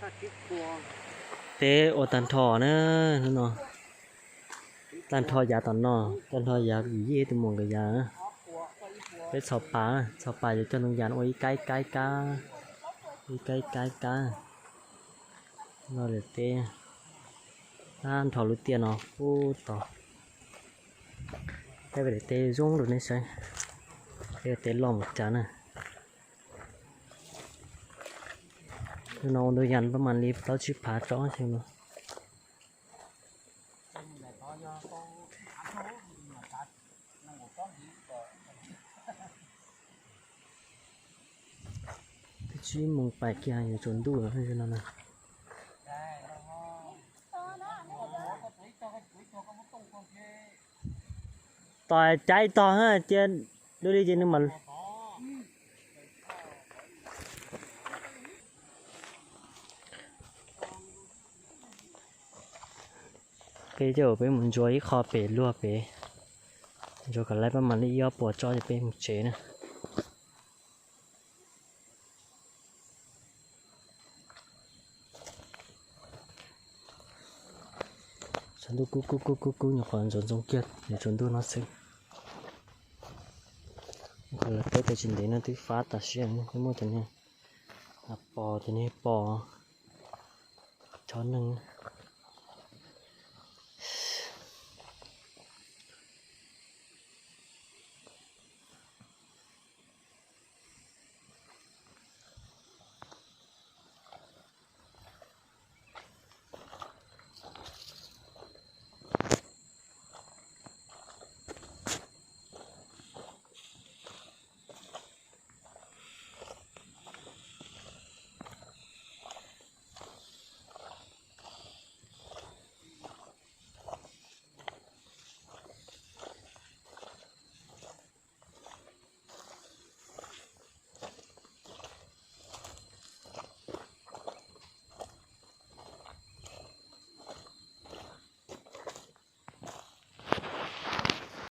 Teb ua tag nrho na, hnub no tag nrho yav tom no, tag nrho yav yim yij tus muam nkawd yav. Peb txhos pas, txhos pas yuav coj ntoo yas ua ib kab ib kab ib kab, ib kab ib kab ib kab. No lawm teb, tag nrho lub tiaj no puag tod. Peb daim teb zoo rau nej saib, peb teb loj mus cas na. Hnub no ua ntau yas pab mas li plaub tsib phav tsob xwb no. Twb tsib moos pais kiag yuav tsaus ntuj lawm no na. Tos cav tog cia, dua li ces nws mam. Peb coj peb mus ntsuas ib qho pem luag pem, ntsuas kom laib pab mam li ib ob puas tsob ces peb mus tsev na. Tshav ntuj kub kub kub kub kub nyuam qhuav ntxoov ntxoo kiag yuav tsaus ntuj no xwb. Nyuam qhuav los teb tau tsis ntev no twb fab tas siab, twb muaj cov niag pos, cov niag pos chob neeg.